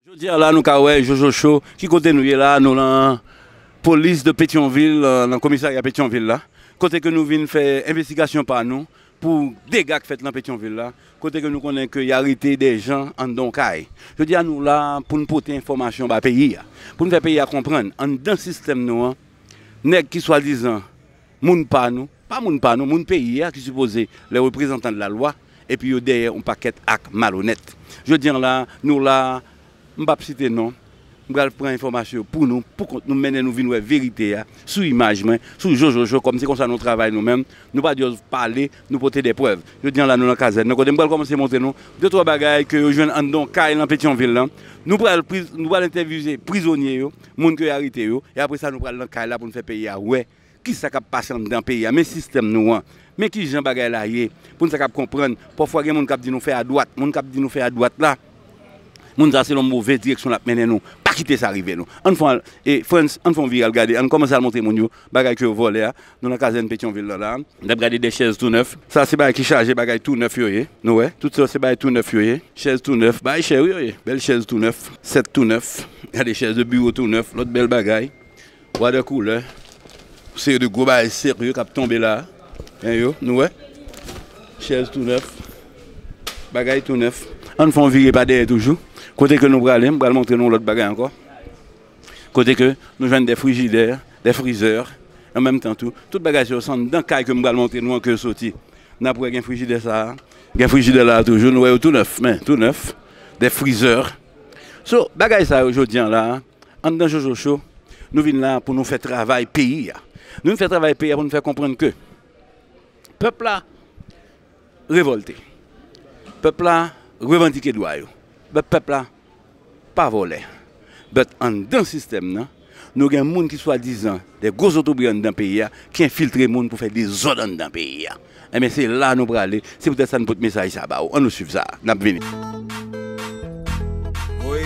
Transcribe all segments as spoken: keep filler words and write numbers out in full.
Jodi a la, nou ka wè Jojo Show. Ki kote nou ye la? Nou lan polis de Petyonvil, euh, nan komisarya Petyonvil la. Kote ke nou vin fè envestigasyon pa nou pou dega k fèt lan Petyonvil la. Kote ke nou konnen ke y arete de jan anndan yon kay. Jodi a, nou la pou n pote enfòmasyon ba peyi a. Pou n fè peyi a konprann, anndan sistèm nou an, nèg ki swadizan moun pa nou, pa moun pa nou, moun peyi a ki sipoze lè reprezantan de la lwa, epi yo dèyè yon pakèt ak malonèt. Jodi a la, nou la, m p ap site non, m pral pran enfòmasyon yo pou nou, pou kont nou, mennen nou vin wè verite a sou imaj mwen, sou Jojo Show, kòm se konsa nou travay nou menm, nou pa just pale, nou pote de prèv. Jodi a la, nou nan kazèn nan, kote m pral kòmanse montre nou de twa bagay ke yo jwenn anndan yon kay lan Petyonvil lan. Nou pral pri-, nou pral entèvyouze prizonye yo, moun ke yo arete yo, e apre sa, nou pral nan kay la pou n fè peyi a wè kisa k ap pase anndan peyi a, men sistèm nou an, men kijan bagay la ye, pou n sa kab konprann. Pafwa gen moun k ap di nou fè adwat, moun k ap di nou fè adwat la, moun sa se yon move direksyon l ap mennen nou. Pa kite sa rive nou. Ann fè, e, Frantz, ann fè yon vire al gade, ann kòmanse al montre moun yo bagay ke yo vòlè a. Nou nan kazèn Petyonvil lan la. N ap gade de chèz tou nèf. Sa se bagay ki chaje, bagay tou nèf yo ye. Nou wè, tout sa se bagay tou nèf yo ye. Chèz tou nèf, bagay chè wi yo ye. Bèl chèz tou nèf, sèt tou nèf. Gade chèz de biwo tou nèf, lòt bèl bagay. Bwa de koulè, seri de gwo bagay serye k ap tonbe la. Men yo, nou wè. Chèz tou nèf. Bagay tou nèf. Ann fè yon vire pa dèyè toujou. Kote ke nou prale, m pral montre nou lòt bagay ankò. Kote ke nou jwenn de frijidè, de frizè, an menm tan tou, tout bagay sa yo se anndan kay ke m pral montre nou an ke yo soti. N ap wè gen frijidè sa a, gen frijidè la a toujou, nou wè yo tou nèf, men, tou nèf, de frizè. So, bagay sa yo jodi a la, anndan Jojo Show, nou vin la pou nou fè travay peyi a. Nou vin fè travay peyi a pou nou fè konprann ke pèp la revòlte. Pèp la revandike dwa yo. But pèp la pa vòlè. But anndan sistèm nan, nou gen moun ki swadizan de gwo zotobre anndan peyi a, ki enfiltre moun pou fè dezòd anndan peyi a. Enben, se la nou prale. Se poutèt sa nou pote mesaj sa ba ou. Ann nou swiv sa. N ap vini. Wi,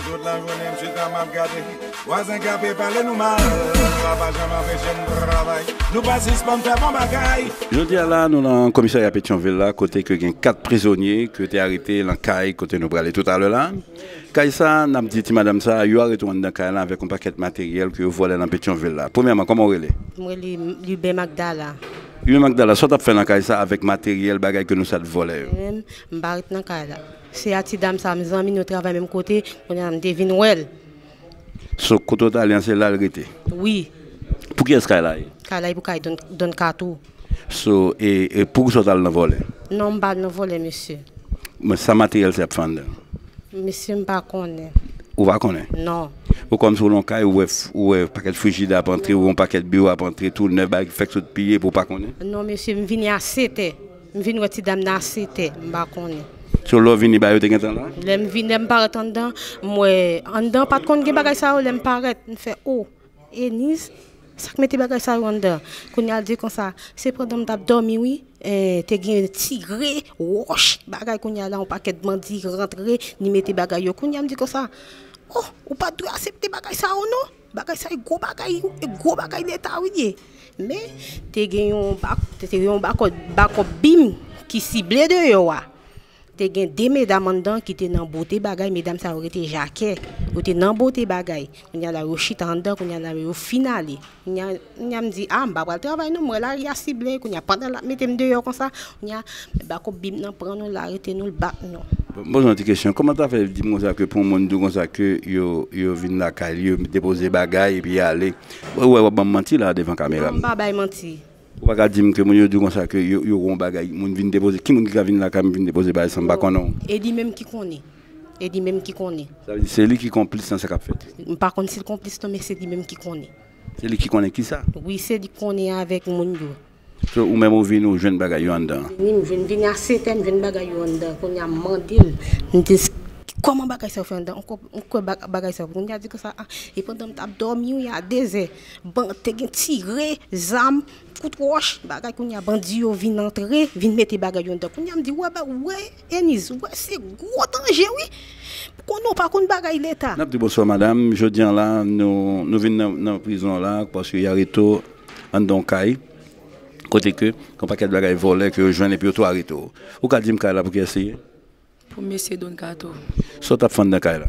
tout lajounen m chita m ap gade. Vwazen k ape pale nou mal, sa pa janm anpeche m travay. Nou pa sispann fè bon bagay. Jodi a la, nou nan komisarya Petyonvil la, kote ke gen kat prizonye ke te arete lan kay kote nou prale toutalè la. Kay sa, n ap di ti madanm sa, yo arete w anndan kay la avèk yon pakèt materyèl ke yo vòlè nan Petyonvil la. Premyèman, kòman w rele? Mwen rele Liben Magdala. Liben Magdala, sa w t ap fè nan kay sa avèk materyèl, bagay ke nou sot vòlè yo? Mwen menm, m pa ret nan kay la. Se a ti dam sa, m zanmi, nou travay menm kote, kounye a m te vin wè l. So, kote w t ale an, se la l rete? Wi. Pou kiyès kay la ye? Kay la ye pou kay Don, Don Kato. So, e, e poukisa w t al nan vòlè? Non, m pa al nan vòlè, mesye. Men sa materyèl sa ap fè anndan? Mesye, m pa konnen. Ou pa konnen? Non. Ou kòmsi w lan kay, ou wè, ou wè pakèt frijidè ap antre, ou wè yon pakèt biwo ap antre, tou nèf, bagay ki fèk sot piye, epi w pa konnen? Non, mesye, m vini a setè. M vin wè ti dam nan a setè, m pa konnen. So, lè w vini, bagay yo te gentan la? Lè m vin, lè m parèt anndan, m wè anndan pa t konn gen bagay sa yo, lè m parèt, m fè, o, Eniz, sa k mete bagay sa yo anndan? Kounye a l di konsa, se pandan m t ap dòmi wi, eh, te gen tire, wòch, bagay, kounye a la yon pakèt bandi rantre, li mete bagay yo. Kounye a m di konsa, o, ou pa t dwe aksepte bagay sa yo non. Bagay sa e gwo bagay, e gwo bagay leta wi l ye. Men, te gen yon bak, te, te gen yon bakòp, bakòp bim ki sible deyò a. Te gen de medam anndan ki te nan bote bagay, medam sa yo rete Jakè. Yo te nan bote bagay. Kounye a la yo chita anndan, kounye a la yo fin ale. Kounye a, kounye a m di, a, m pa pral travay non, m wè lari a sible. Kounye a pandan l ap mete m deyò konsa, kounye a bakòp bim nan pran nou, l arete nou, l bat nou. Bon, m poze yon ti kesyon. Kòman w ta fè di m konsa ke pou yon moun di w konsa ke yo, yo vin lakay li, yo depoze bagay epi y ale? Ou wè w ap ban m manti la devan kamera m. Non, m pa bay manti. Ou pa ka di m ke moun yo di w konsa ke yo, yo gen yon bagay, moun vin depoze, ki moun ki ka vin lakay m vin depoze bagay san m pa konnen w? E li menm ki konnen. E li menm ki konnen. Sa vle di se li ki konplis nan sa k ap fèt? M pa konn si l konplis non, men se li menm ki konnen. Se li ki konnen kisa? Wi, se li konnen avèk moun yo. So, ou menm ou vini, ou jwenn bagay yo anndan? Vini, m jwenn, vini a setè, m jwenn bagay yo anndan. Kounye a m mande l, m di, kòman bagay sa yo fè anndan? Ou kwè, ou kwè ba-, bagay sa yo? Kounye a di konsa, a, e pandan m t ap dòmi wi a dezè, ban, te gen tire, zam, kout wòch, bagay, kounye a bandi yo vin antre, vin mete bagay yo anndan. Kounye a m di, wè, ba, wè, Eniz, wè, se gwo danje wi. Konnen w pa konn bagay leta. N ap di bonswa, madanm. Jodi a la, nou, nou vin nan, nan prizon an la, paske y arete w anndan yon kay, kote ke, gen yon pakèt bagay vòlè ke yo jwenn epi yo tou arete w. Ou ka di m kay la pou kiyès li ye? Pou mesye Don Kato. Sa w t ap fè anndan kay la?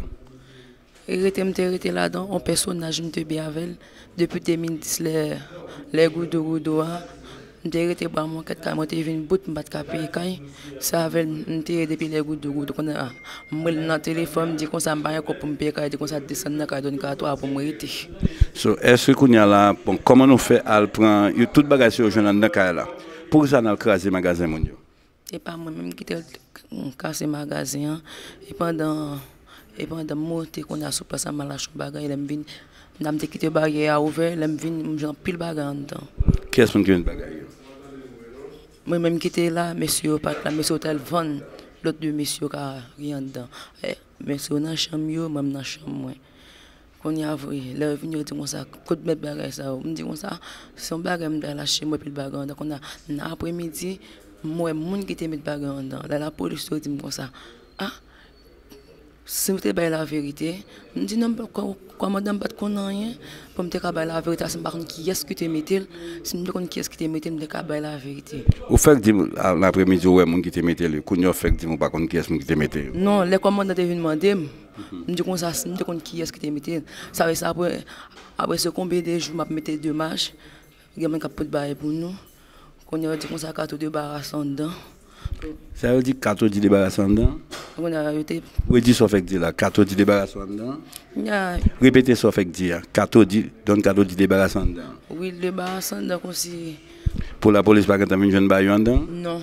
Rete, m te rete ladan, yon pèsonaj m te byen avè l. Depi de mil dis, lè, lè Goudou Goudou a, m te rete bwa mwen kèt kay, mwen te vin bout, m pa t ka peye kay. Se avè l m te ye depi lè Goudou Goudou. Kounye a, m rele l nan telefòn, m di konsa m pa gen kòb pou m peye kay, li di konsa desann nan kay Don Kato a pou m rete. So, èske kounye a la, bon, kòman nou fè al pran yo, tout bagay sa yo jwenn anndan kay la? Poukisa n al kraze magazen moun yo? E pa mwen menm ki te kase magazen an. E pandan, e pandan m monte kounye a sou plas la, m al achte yon bagay, lè m vin, m te kite baryè a ouvè, lè m vin, m jwenn anpil bagay anndan. Kiyès moun ki met bagay yo? Mwen menm ki te la, mesye yo pa t la, mesye yo t al vann lòt de mesye yo ka gen anndan. E, mesye yo nan chanm yo, mwen m nan chanm mwen. Kounye a vre, lè yo vini, yo di konsa, kot mèt bagay sa yo? M di konsa, se yon bagay m t al achte, m wè pil bagay anndan. Kounye a, nan apremidi, m wè moun ki te met bagay anndan. Lè lapolis yo di m konsa, a, si m te bay laverite, m di non, m pa, kò-, kòmandan m pa t konn anyen, pou m te ka bay laverite, si m pa konn kiyès ki te mete l, si m te konn kiyès ki te mete l, m te ka bay laverite. Ou fèk di m, a, nan apremidi, ou wè moun ki te mete l, kounye a ou fèk di m ou pa konn kiyès moun ki te mete l. Non, lè kòmandan te vin mande m, M di konsa, si m te konn kiyès ki te mete l, sa vle di apre, apre se konbyen de jou m ap mete demach, gen moun k ap pot bagay pou nou. Kounye a, yo di konsa, Kato debarase anndan. Sa yo di, Kato di debarase anndan? Kounye a, yo te Redi sa w fèk di la, Kato di debarase anndan? Nya. Repete sa w fèk di a, Kato di, Don Kato di debarase anndan. Wi, debarase anndan konsi. Pou lapolis pa gentan vin jwenn bagay yo anndan? Non.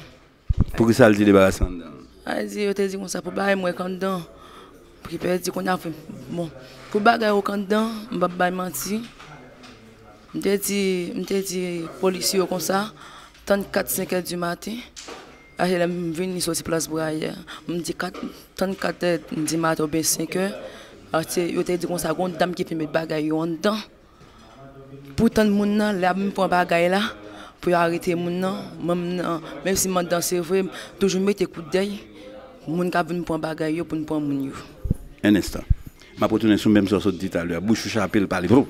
Poukisa l di debarase anndan? A di, yo te di konsa pou bagay mwen k anndan. Pou ki pèdi kounye a, bon, pou bagay ou k anndan, m p ap bay manti. M te di, m te di polisye yo konsa, tann kat, senk è di maten. Achte lè m vini soti plas Brayè, m di kat, tann kat è di maten oubyen senk è. Achte, yo te di konsa, gon dam ki te met bagay yo anndan. Pou tann moun nan, lè ap vin pran bagay la, pou yo arete moun nan, mwen m nan, menm si m anndan se vre, m toujou mete kout dèy, moun k ap vin pran bagay yo pou n pran moun yo. Un instant. M ap retounen sou menm sa w sot di talè a. Bouch ou chape, l pale. Vro!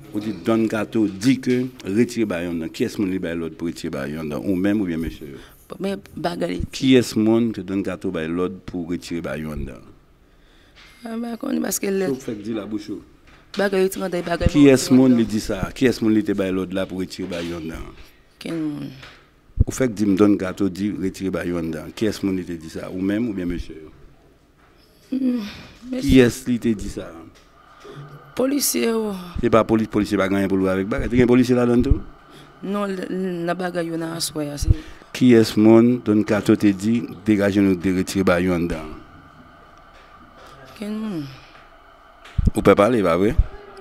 Ou di Don Kato di ke retire bagay yo anndan. Kiyès moun li bay lòd pou retire bagay yo anndan? Ou menm oubyen mesye yo? Men bagay. Kiyès moun ke Don Kato bay lòd pou retire bagay yo anndan? Mwen pa konnen paske lè. Sa w fèk di la bouch ou? Bagay yo te anndan, bagay. Kiyès moun li di sa? Kiyès moun li te bay lòd la pou retire bagay yo anndan? Kenn moun. Ou fèk di m Don Kato di retire bagay yo anndan. Kiyès moun li te di sa? Ou menm oubyen mesye yo? Hmm, mesye. Kiyès li te di sa? Polisye yo. Se pa polis, polisye pa gen anyen pou l wè avèk bagay. Te gen polisye ladan l tou? Non, l-, l-, nan bagay yo nan aswè a, se. Kiyès moun Don Kato te di, degaje nou, de retire bagay yo anndan? Kenn moun. Ou pè pale, pa vre?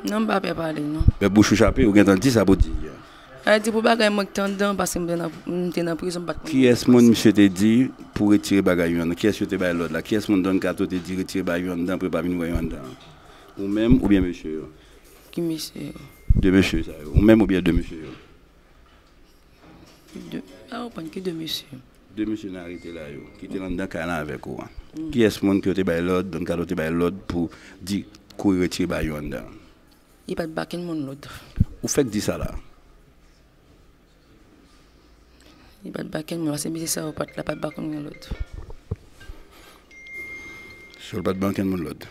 Non, m pa pè pale, non. Men bouch ou chape, ou gentan di sa pou di a. A di pou bagay mwen k te anndan, paske m te nan, m te nan prizon, m pa t konn. Kiyès moun misye te di pou retire bagay yo anndan? Kiyès yo te bay lòd la? Kiyès moun Don Kato te di retire bagay yo anndan pou yo pa vin wè yo anndan? Ou menm oubyen mesye yo? Ki mesye yo? De mesye sa yo. Ou menm oubyen de mesye yo? De, a, ou konprann ki de mesye? De mesye n arete la yo, ki te anndan kay la avèk ou a. Hmm. Kiyès moun ke yo te bay lòd, Don Kato te bay lòd pou di kouri retire bagay yo anndan? Li pa t ba kenn moun lòd. Ou fèk di sa la? Li pa t ba kenn moun, paske mesye sa yo pa t la, pa t ba kenn moun lòd. So, l pa t ba kenn moun lòd.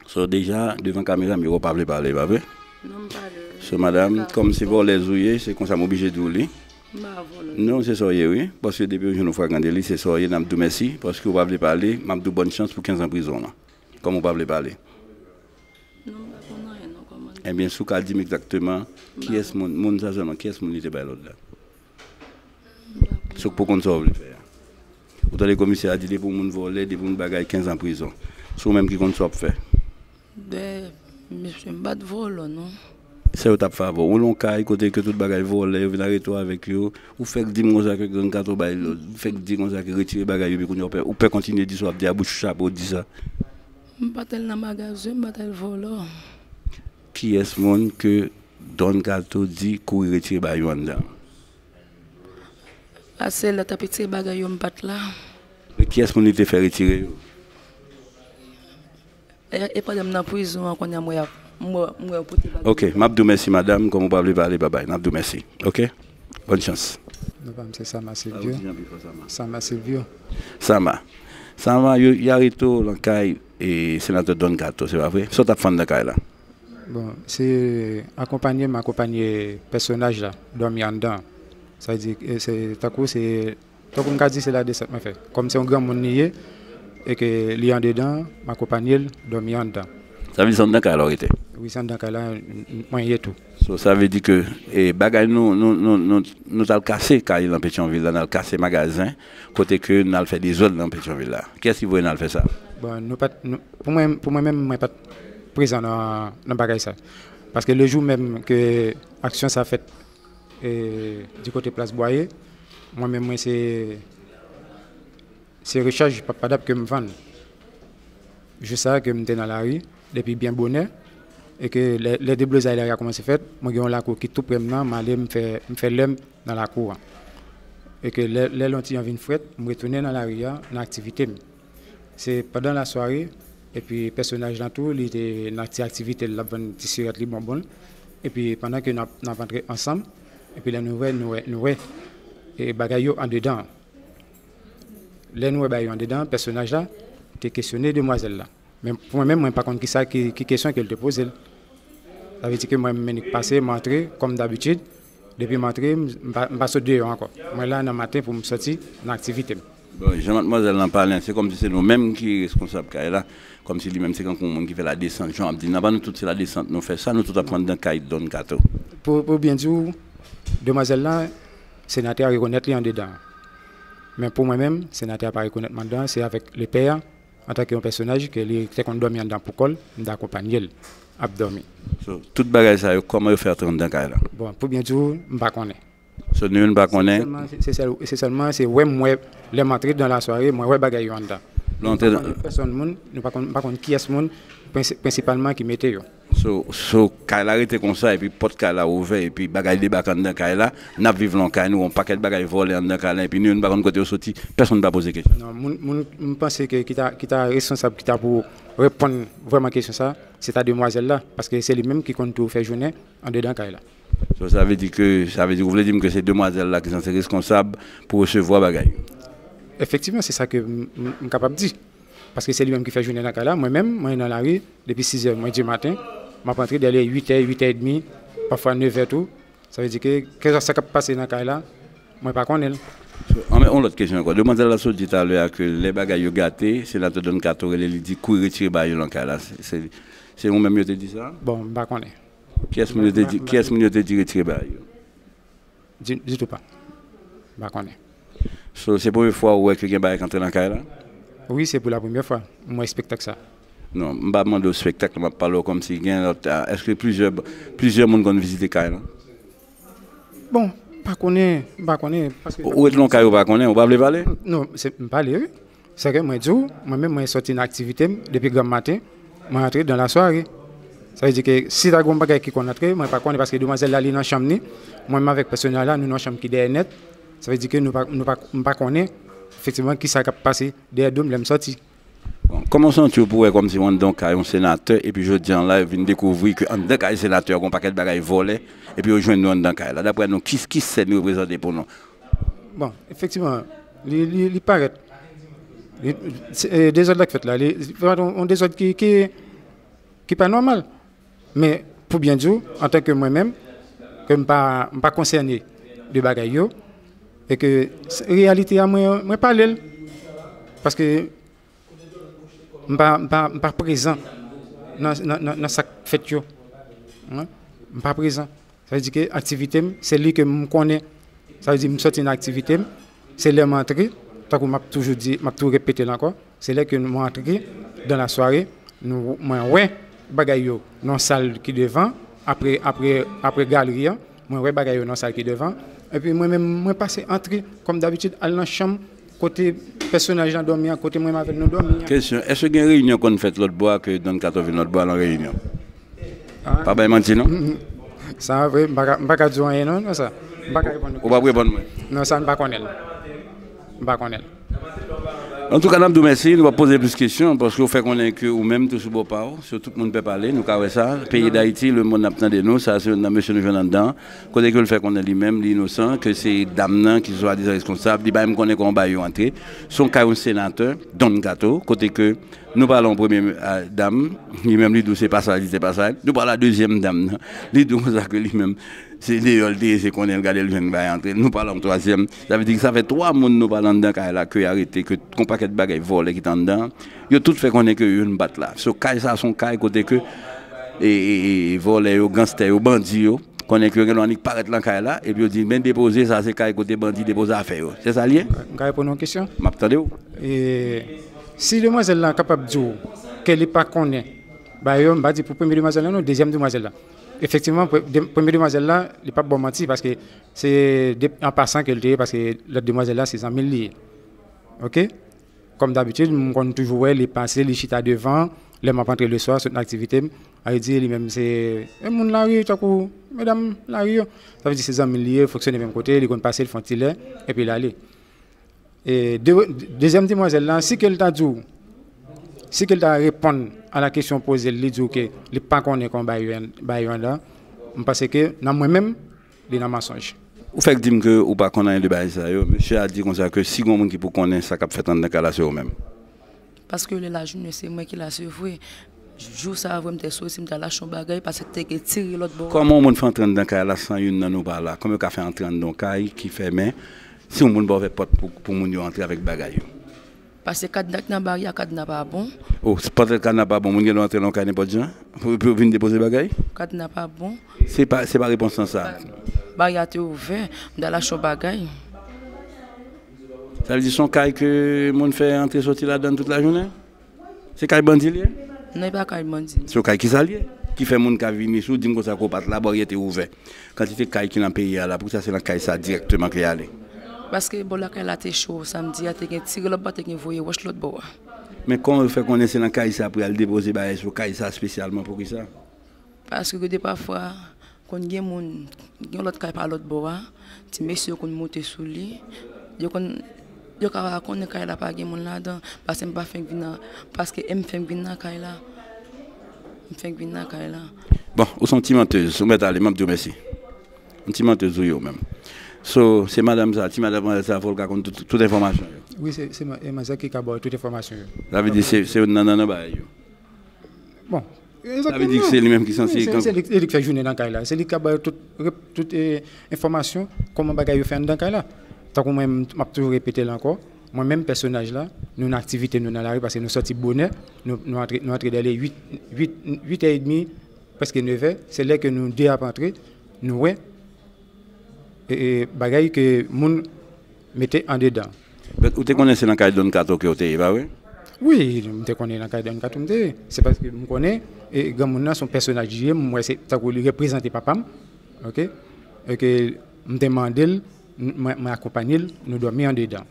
So, deja, devan kamera, m wè w pa vle pale, pa vre? Non, m pale. So, madanm, kòm se vòlèz ou ye, se konsa m oblije di w li. M pa vòlè. Non, se sa w ye, wi. Paske depi yon jou nou flagrant délit, se sa w ye, n ap di w mèsi, paske w pa vle pale, m ap di w bòn chans pou kenz an prizon an. Kòm ou pa vle pale. Non, m pa konn anyen, non, kòman. Ebyen, si w ka di m egzakteman, kiyès moun, moun sa sèlman, kiyès moun li te bay lòd la? Sou k pou konn sa w vle fè a. Ou tande komisè a di depi yon moun vòlè, depi yon bagay, kenz an prizon. Se ou menm ki konn sa w ap fè. Ben, mesye, m pa t vòlò, non. Sa yo t ap fè avè w. Ou nan yon kay kote ke tout bagay vòlè, yo vin arete w avèk yo. Ou fèk di m konsa ke gang Kato bay lòd. Ou fèk di konsa ke retire bagay yo, epi kounye a w pè, ou pè kontinye di sa w ap di a, bouch ou chape, ou di sa. M pa t al nan magazen, m pa t al vòlò. Kiyès moun ke Don Kato di kouri retire bagay yo anndan? Paske lè t ap retire bagay yo, m pa t la. Men kiyès moun li te fè retire yo? E, e pandan m nan prizon an, kounye a m wè y ap, m wè, m wè yo pote bagay. Ok, m ap di w mèsi, madanm, kòm ou pa vle pale, babay, n ap di w mèsi. Ok? Bòn chans. Non pa m se Sama Silvio. Sama Silvio. Sama. Sa va, yo, y arete w nan kay e senatè Don Kato, se pa vre? Sa w t ap fè anndan kay la? Bon, se akonpanye m akonpanye pèsonaj la, dòmi anndan. Sa vle di, e, se tankou se, tankou m ka di se ladesant mwen fè. Kòm se yon granmoun li ye, e ke li andedan, m akonpanye l, dòmi anndan. Sa vle di se anndan kay la w rete? Wi, se anndan kay la mwen ye tou. So, sa vle di ke e, bagay nou, nou, nou, nou, nou t al kase kay nan Petyonvil la, n al kase magazen, kote ke n al fè dezòd nan Petyonvil la. Kiyès ki voye n al fè sa? Bon, nou pa t, nou, pou mwen, pou mwen menm, mwen pa t prezan nan, nan bagay sa. Paske le jou menm ke aksyon sa fèt e, di kote plas Bwaye, mwen menm mwen se, se rechaj pap padap ke m vann. Jou sa ke m te nan lari depi byen bonè, e ke lè, lè deblozay lari a kòmanse fèt, mwen gen yon lakou ki tou pre m nan, m ale m fè, m fè lè m nan lakou an. E ke lè, lè lonti an vin frèt, m retounen nan lari a, nan aktivite m. Se pandan lasware, epi pèsonaj lan tou, li te nan ti aktivite l, l ap vann ti sirèt li, bonbon l. Epi pandan ke n ap, n ap antre ansanm, epi lè nou wè, nou wè, nou wè e, bagay yo andedan an. Lè nou wè bagay yo andedan an, pèsonaj la te kesyone demwazèl la. Men pou mwen menm, mwen pa konn kisa ki, ki kesyon ke l te poze l. Sa vle di ke mwen, m menik pase, m antre, kòm dabitid. Depi m antre, m pa, m pa sot deyò ankò. Mwen la nan maten pou m sòti nan aktivite m. Bon, jan madmwazèl lan pale, se kòmsi se nou menm ki reskonsab kay la, kòmsi li menm se kankou yon moun ki fè ladesant, jan w ap di n nan, pa nou tout se ladesant nou fè sa, nou tout ap pran anndan kay Don Kato. Pou, pou byen di w, demwazèl la, senatè a rekonèt li andedan. Men pou mwen menm, senatè a pa rekonèt m anndan, se avèk lepè a, antanke yon pèsonaj ke li te konn dòmi anndan pou kò l, m t akonpanye l ap dòmi. So, tout bagay sa yo, kòman yo fè antre anndan kay la? Bon, pou byen di w, m pa konnen. So, nou youn pa konnen? Se sèlman, se sèlman, se wè m wè, lè m antre dan lasware, mwen wè bagay yo anndan. Lè w antre dan. M pa konn pèsòn moun, nou pa konn, m pa konn kiyès moun, prensipalman ki mete yo. So, so, kay la rete konsa, epi pòt kay la ouvè, epi bagay debake anndan kay la, n ap viv lan kay nou, yon pakèt bagay vòlè anndan kay la, epi nou youn pa konn kote yo soti, pèsonn pa poze kesyon. Non, moun, moun, m panse ke ki ta, ki ta reskonsab, ki ta pou reponn vrèman kesyon sa, se ta demwazèl la, paske se li menm ki konn tou fè jounen andedan kay la. So, sa vle di ke, sa vle di, ou vle di m ke se demwazèl la ki sanse reskonsab pou resevwa bagay yo? Efektivman, se sa ke m, m, m kapab di. Paske se li menm ki fè jounen nan kay la. Mwen menm, mwen nan lari depi sizè mwen di maten. M ap antre dèyè uitè, uitè edmi, pafwa nevè tou. Sa vle di ke, kèlkeswa sa k ap pase nan kay la, mwen pa konnen l. So, anben, yon lòt kesyon ankò. Demwazèl la sot di talè a ke lè bagay yo gate, senatè Don Kato rele li di kouri retire bagay yo nan kay la. Se, se, se ou menm yo te di sa? Bon, m pa konnen. Kiyès moun yo te di, kiyès moun yo te di retire bagay yo? Di, ditou pa. M pa konnen. So, se premye fwa ou wè ke gen bagay k antre nan kay la? Wi, se pou lapremyè fwa m wè espektak sa. Non, m pa mande w espektak la, m ap pale w kòmsi gen lòt. Èske plizyè, plizyè moun konn vizite kay la? Bon, m pa konnen, m pa konnen. Paske. Ou ret nan yon kay ou pa konnen, ou pa vle pale? Non, se, m pale, wi. Sèke mwen di w, mwen menm mwen sòti nan aktivite m depi granm maten, mwen antre dan lasware. Sa vle di ke si ta gen yon bagay ki konn antre, mwen pa konnen paske demwazèl la li nan chanm ni, mwen menm avèk pèsonèl la nou nan chanm ki dèyè nèt. Sa vle di ke nou pa, nou pa, m pa konnen efektivman kisa k ap pase dèyè do m lè m sòti. Bon, kòman w santi w pou w wè kòmsi w anndan yon kay yon senatè epi jodi a la yo vin dekouvri ke anndan kay senatè a gen yon pakèt bagay vòlè epi yo jwenn nou anndan kay la? Daprè nou, ki, ki sèn yo reprezante pou nou? Bon, efektivman, li, li, li parèt. Li, se, e, dezòd la k fèt la, li, li parèt yon, yon dezòd ki, ki, ki pa nòmal. Men, pou byen di w, antanke mwen menm, ke m pa, m pa konsène de bagay yo, e ke s-, reyalite a, mwen, mwen pale l. Paske m pa, m pa, m pa prezan nan, nan, nan, nan sa k fèt yo. Wi. M pa prezan. Sa vle di ke aktivite m, se li ke m konnen. Sa vle di m sòti nan aktivite m, se lè m antre, tankou m ap toujou di, m ap tou repete l ankò, se lè ke m antre dan lasware, nou, mwen wè bagay yo nan sal ki devan, apre, apre, apre galri an, mwen wè bagay yo nan sal ki devan, epi mwen menm, mwen pase antre, kòm dabitid, al nan chanm kote pèsonaj lan dòmi an, kote mwen menm avè l nou dòmi an. Kesyon, èske gen reyinyon konn fèt lòt bò a ke Don Kato vin lòt bò a lan reyinyon? Pa bay manti non. Sa vre, m pa ka, m pa ka di w anyen non, nan sa. M pa ka reponn ou. Ou p ap reponn mwen? Non, sa m pa konnen l. M pa konnen l. Antouka, n ap di w mèsi, nou p ap poze plis kesyon, paske w fè konnen ke ou menm tou sou bò pa w, sou tout moun pè pale, nou ka wè sa. Peyi Dayiti, lemonn ap tande nou, sa se youn nan mesye nou jwenn anndan, kote ke l fè konnen li menm, li inosan, ke se dam nan ki swadizan reskonsab, li pa menm konnen kòman bagay yo antre. Se yon kay yon senatè, Don Kato, kote ke nou pale yon premye, ah, dam, li menm li di w se pa sa, li se pa sa. Nou pale a dezyèm dam nan, li di w konsa ke li menm, se deyò l te ye, se konnen l gade l jwenn bagay antre. Nou pale yon twazyèm. Sa vle di ke sa fè twa moun nou pale anndan kay la ke arete, ke gon pakèt bagay vòlè ki te anndan. Yo tout fè konnen ke youn bat la. So, kay sa se yon kay kote ke, e, e, e, vòlè yo, ganstè yo, bandi yo, konnen ke yo gen dwa annik parèt lan kay la, epi yo di, "Men depoze, sa se kay kote bandi depoze afè yo." Se sa l ye? M ka reponn yon kesyon? M ap tande w. E, si demwazèl la kapab di w ke li pa konnen bagay yo, m pa di pou premye demwazèl la non, dezyèm demwazèl la. Efektivman, pre-, de-, premye demwazèl la, li p ap ba w manti, paske se de, an pasan ke l te ye, paske lòt demwazèl la, se zanmi l li ye. Oke? Kòm dabitid, m konn toujou wè li pase, li chita devan, lè m ap rantre leswa, sot nan aktivite m, a, li di li menm se, e, moun lari, tankou medam lari yo. Sa vle di se zanmi l li ye, fonksyone menm kote, li konn pase, li fè yon ti lè, epi l ale. E de-, dezyèm demwazèl la, si ke l ta di w, si ke l ta reponn a la kesyon poze l, li di w ke li pa konnen kòman bagay yo, bagay yo anndan, m panse ke nan mwen menm, li nan mansonj. Ou fèk di m ke ou pa konn anyen de bagay sa yo. Mesye a di konsa ke si gon moun ki pou konnen sa k ap fèt anndan kay la, se ou menm. Paske lè lajounen, se mwen ki la, se vre. Jou sa a, vre, m te soti, m te al achte yon bagay, paske te gen tire lòt bò a. Kòman yon moun fè antre anndan kay la san youn nan nou pa la? Kòman yo ka fè antre anndan yon kay ki fèmen si yon moun pa ouvè pòt pou, pou moun yo antre avèk bagay yo? Paske kadna k nan baryè a, kadna pa bon. Oh, se pòt kadna pa bon, moun gen dwa antre nan yon kay nenpòt jan? Pou, pou yo vin depoze bagay? Kadna pa bon. Se pa, se pa repons lan sa. Baryè a te ouvè, m t al achte yon bagay. Sa vle di se yon kay ke moun fè antre soti ladan l tout lajounen? Se kay bandi l ye? Non, e pa kay bandi. Se yon kay kisa l ye? Ki fè moun ka vini, si w di m konsa ke w pa t la, baryè te ouvè. Kantite kay ki nan peyi a la, poukisa se nan kay sa dirèkteman ke y ale? Paske bò lakay la te cho, samdi a te gen tire lòt bò, te gen voye wòch lòt bò a. Men kòman yo fè konnen se nan kay sa pou y al depoze bagay sou kay sa espesyalman, poukisa? Paske gen de pafwa, konn gen moun, gen lòt kay pa lòt bò a, ti mesye yo konn moute sou li, yo konn, yo ka konnen kay la pa gen moun ladan, paske m pa fenk vin nan, paske e m fenk vin nan kay la, m fenk vin nan kay la. Bon, ou se yon ti mantèz, ou mèt ale, m ap di w mèsi. Yon ti mantèz ou ye ou menm. So, se madanm sa, ti madanm sa, fò l ka konn tout, tout enfòmasyon yo. Wi, se, se ma-, e manzè ki ka ba w tout enfòmasyon yo. Sa vle di se, se youn nan, nan, nan bagay yo. Bon, sa vle di ke se li menm ki sanse... Wi, se, se li, se li k fè jounen nan kay la. Se li k ap bay tout, tout, eh, enfòmasyon, kòman bagay yo fè anndan kay la. Tankou mwen, m, m ap toujou repete l ankò. Mwen menm, pèsonaj la, nou nan aktivite nou nan lari, paske nou sòti bonè, nou, nou antre, nou antre dèyè uit, uit, uit è edmi, prèske nevè, se lè ke nou de ap antre, nou wè, e, e, bagay ke moun mete andedan. But ou te konnen se nan kay Don Kato ke w te ye, pa vre? Wi, m te konnen nan kay Don Kato m te ye. Se paske m konnen, e, granmoun nan se yon pèsonaj li ye, m wè se tankou li reprezante papa m, oke? E ke m te mande l, m, mwen, mwen akonpanye l, nou dòmi andedan.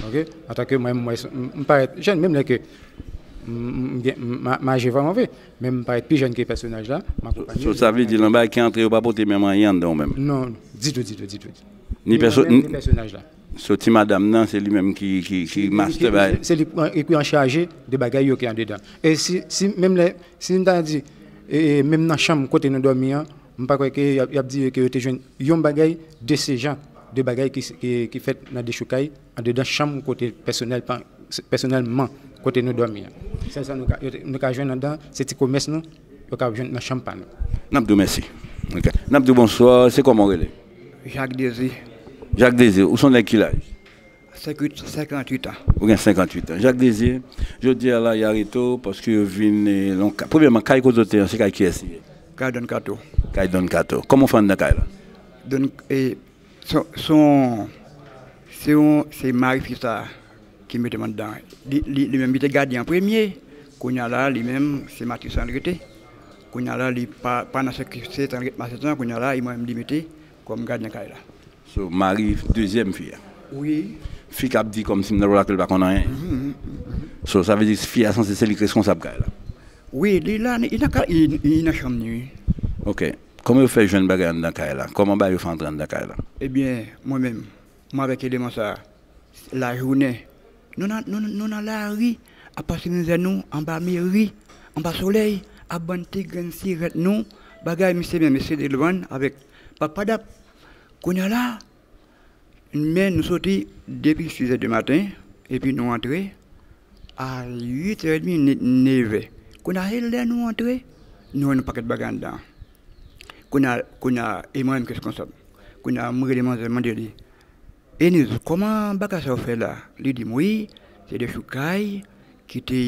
Oke? Antanke mwen, mwen, m, m parèt jèn, menm lè ke m, m, m gen, m, m, m aje vrèman vre, men m parèt pi jèn ke pèsonaj la, m akonpanye l. So, sa vle di, nan bagay ki antre, yo pa pote menm anyen anndan w menm? Non, ditou, ditou, ditou, ditou. Ni pèso-, ni, ni pèsonaj la. So, ti madanm nan, se li menm ki, ki, ki master bagay. Se li ki, ki an chaje de bagay yo ki andedan. E si, si menm lè, si m ta di, e, e, menm nan chanm kote nou dòmi an, m pa kwè ke y ap, y ap di ke yo te jwenn yon bagay de se jan de bagay ki, ki, ki fèt nan dechoukay andedan chanm kote pèsonèl pa, pèsonèlman kote nou dòmi an. Sèl sa nou ka, yo te, nou ka jwenn anndan, se ti komès nou, yo ka jwenn nan chanm pa nou. N ap di w mèsi. Ok. N ap di w bonswa, se kòman w rele? Jacques Désir. Jacques Désir, ou se yon nèg ki laj? Senkant-, senkant-uit an. Ou gen senkant-uit an. Jacques Désir, jodi a la, y arete w paske yo vin, eh, nan ka-, premyèman, kay kote w te an, se kay kiyès li ye? Kay Don Kato. Kay Don Kato. Kòman w fè anndan kay la? Don, eh, se, se yon, se yon, se mari fi sa ki mete m anndan. Li, li, li menm, li te gadyen an premye. Kounye a la, li menm, se matris lan l rete. Kounye a la, li pa, pa nan sekirite, se tan l ret matris lan. Kounye a la, e mwen menm li mete kòm gadyen kay la. So, mari dezyèm fi a. Wi. Fi k ap di kòmsi m nan lwa ke l pa konn anyen. Mhm, mhm, mhm. So, sa vle di fi a sanse se li k reskonsab kay la. Wi, li la, li nan kay, li, li nan chanm li, wi. Ok. Kòman yo fè jwenn bagay anndan kay la? Kòman bagay yo fè antre anndan kay la? Ebyen, mwen menm, mwen avèk eleman sa a, lajounen, Nou nan, nou, nou nan lari, ap pase mizè nou, anba meri, anba solèy, ap vann ti grenn sirèt nou, bagay misye menm, mesye Delvann avèk Papa Dap. Kounye a la, men nou soti depi sis è di maten, epi nou antre a uit è edmi, ne-, nevè. Kounye a, e lè nou antre, nou wè yon pakèt bagay anndan. Kounye a, kounye a, e mwen menm ki reskonsab. Kounye a, m rele manzè, m mande li, Eniz, kòman bagay sa yo fè la? Li di m, wi, se dechoukay ki te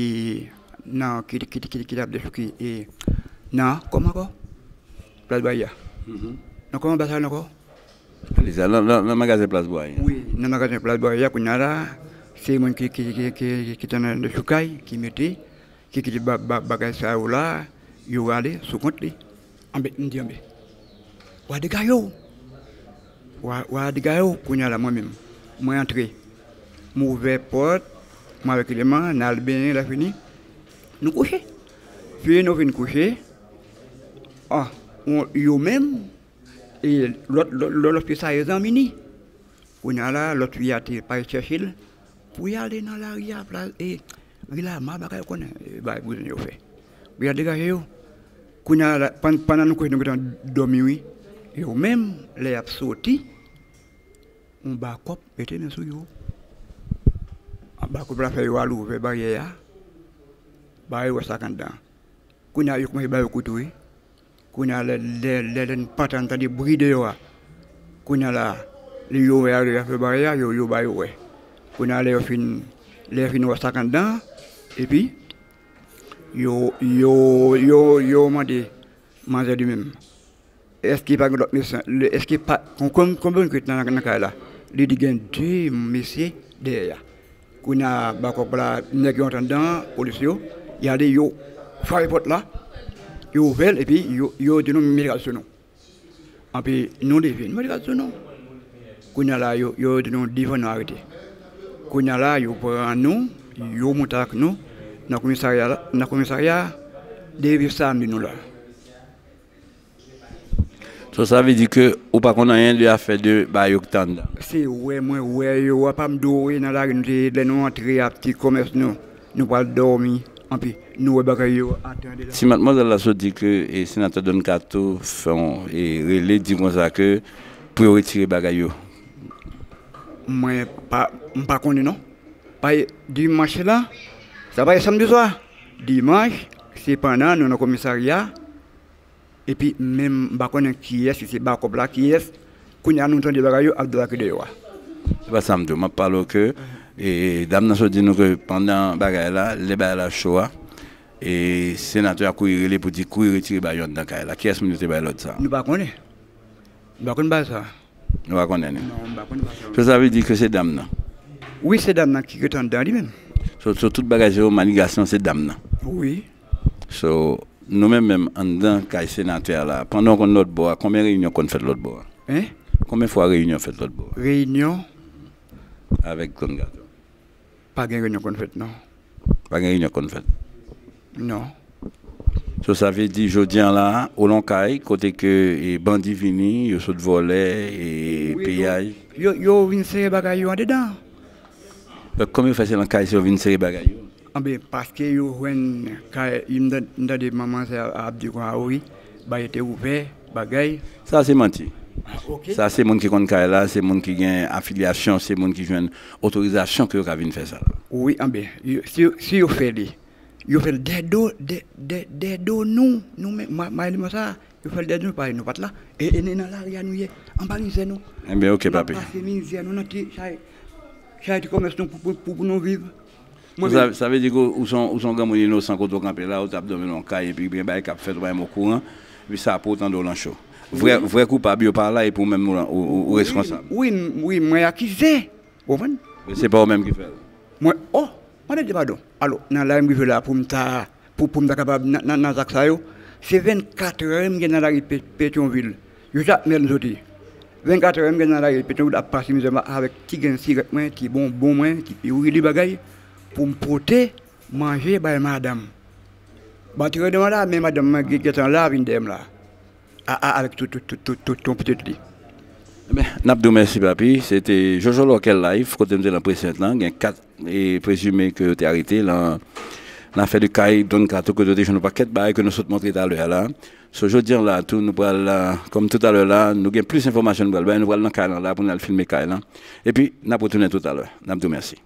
nan, ki, ki, ki, ki t ap dechouke, e, nan, kòman ankò? Plas Baryè. Nan kòman bagay sa yo ankò? Li sa nan, nan, nan magazen Plas Baryè. Wi, nan magazen Plas Baryè, kounye a la, se moun ki, ki, ki, ki, ki te nan dechoukay, ki mete, ki kite ba, ba, bagay sa yo la, yo rale sou kont li. Anben, m di, anben, wa dega yo! Wa, wa dega yo! Kounye a la, mwen menm, mwen antre. M ouvè pòt, mwen avèk Clément, n al benyen, lè fini, nou kouche. Fin nou fin kouche, ah, on, yo menm, e lòt, lòt, lòt, lòt fi sa yo zanmi ni. Kounye a la, lòt fi a te pare chèche l pou y ale nan lari a, pla-, e, ri Lama, bagay ou konnen, e, bagay bouzen yo fè. Pou y al degaje yo. Kounye a la, pann-, pandan nou kouche, nou gentan dòmi, wi. Yo menm, lè y ap soti, yon bakòp mete men sou yo. Bakòp la fè yo al ouvè baryè a, ba yo wè sa k anndan. Kounye a, yo kòmanse ba yo kout, wi. Kounye a, lè, lè, lè, lè n pantan n tande bri deyò a, kounye a la, lè yo wè a, lè yo fè bagay la, yo, yo ba yo wè. Kounye a, lè yo fin, lè yo fin wè sa k anndan, epi, yo, yo, yo, yo mande manzè li menm, èske pa gen lòt mesye, èske pa, kon-, kon-, konbyen ki nan, nan kay la? Li di gen de mesye dèyè a. Kounye a, bakòp la, nèg yo antre anndan, polis yo, y ale, yo frape pòt la, yo ouvè l, epi yo, yo di nou, mete rad sou nou. Anpi nou leve, nou mete rad sou nou. Kounye a la, yo, yo di nou, devan nou arete. Kounye a la, yo pran nou, yo monte ak nou nan komisarya la, nan komisarya, depi samdi nou la. So, sa vle di ke ou pa konn anyen de afè de bagay yo ki t anndan? Se wè mwen wè yo, apa m di w, e nan lari nou te ye, lè nou antre a ti kòmès nou, nou pral dòmi, anpi nou wè bagay yo atè anndan. Si madmwazèl la sot di ke, e, senatè Don Kato fè yon, e, rele, di konsa ke pou yo retire bagay yo. Mwen pa, m pa konnen non. Pa dimanch la, sa pa samdi swa. Dimanch, se pandan nou nan komisarya, epi menm m pa konnen kiyès, si se bakòp la, kiyès, kounye a nou tande bagay yo ap debake deyò a. Se pa sa m di w, m ap pale w ke, e, dam nan sot di nou ke pandan bagay la, lè bagay la cho a, e, senatè a kouri rele pou di kouri retire bagay yo anndan kay la. Kiyès moun yo te bay lòd sa? Nou pa konnen. Nou pa konn bagay sa. Nou pa konnen li? Non, m pa konn bagay sa. So, sa vle di ke se dam nan? Wi, se dam nan ki rete anndan li menm. So, so tout bagay se yon manigasyon, se dam nan? Wi. So, nou menm menm anndan kay senatè a la, pandan w konn lòt bò a, konbyen reyinyon konn fèt lòt bò a? Hein? Konbyen fwa reyinyon fèt lòt bò a? Reyinyon? Avèk Don Kato. Pa gen reyinyon konn fèt, non. Pa gen reyinyon konn fèt? Non. So, sa vle di, jodi a la, ou nan kay, kote ke, e, bandi vini, yo sot vòlè, e, wi, piyay. Yo, yo, yo vin sere bagay yo andedan. Donk, kòman yo fè se nan kay, se yo vin sere bagay yo? Anben, paske yo jwenn kay, m tan-, m tande manman sa ap di konsa, wi, bagay te ouvè, bagay. Sa se manti. Ah, ok. Sa se moun ki konn kay la, se moun ki gen afilyasyon, se moun ki jwenn otorizasyon ke yo ka vin fè sa la. Wi, anben, yo, si, si yo fè li, yo fè l dèyè do, dè, dè, dèyè do nou, nou menm, ma, ma, sa, yo fè l dèyè do nou, paske nou pa t la. E, e, e nan lari a nou ye, anba mizè nou. Enben, ok, papi. N ap pase mizè nou nan ti chay, chay ti kòmès nou pou, pou, pou, pou nou viv. Mwen menm. Sa, sa vle di ke ou se yon, ou se yon granmoun inosan kote w kanpe la, ou t ap dòmi nan yon kay epi gen bagay k ap fèt ou pa menm okouran, epi sa pou w tande w nan cho. Vrè, wi, vrè koupab yo pa la epi ou menm ou, ou, ou, ou reskonsab. Wi, m, wi, mwen akize. Ou konprann? Men se pa ou menm ki fè l. Mwen, o, mande de padon. Alò, nan lari m rive la pou m ta, pou, pou m ta kapab nan, nan, nan zak sa yo, se vennkat è m gen nan lari Pe-, Petyonvil. Yo chak mèt m soti. Vennkat è m gen nan lari Petyonvil ap pase mizè avèk ti grenn sirèt mwen, ti bonbon mwen, ti piwili bagay, pou m pote manje bay madanm. Ban ti rele mwen la, men madanm mwen gen, gentan la, vin dèyè m la. A, a, avèk tout, tout, tout, tout, tout, tout yon pitit li. Ebyen, n ap di w mèsi, papi. Se te Jojo Lòkèl Live, kote m te nan present lan. Gen kat e prezime ke yo te arete lan afè de kay Don Kato, kote yo te jwenn yon pakèt bagay ke nou sot montre talè a la. So, jodi an la tou, nou pral, kòm toutalè la, nou gen plis enfòmasyon nou pral bay, nou pral nan kay lan la pou n al filme kay lan. Epi n ap retounen toutalè. N ap di w mèsi.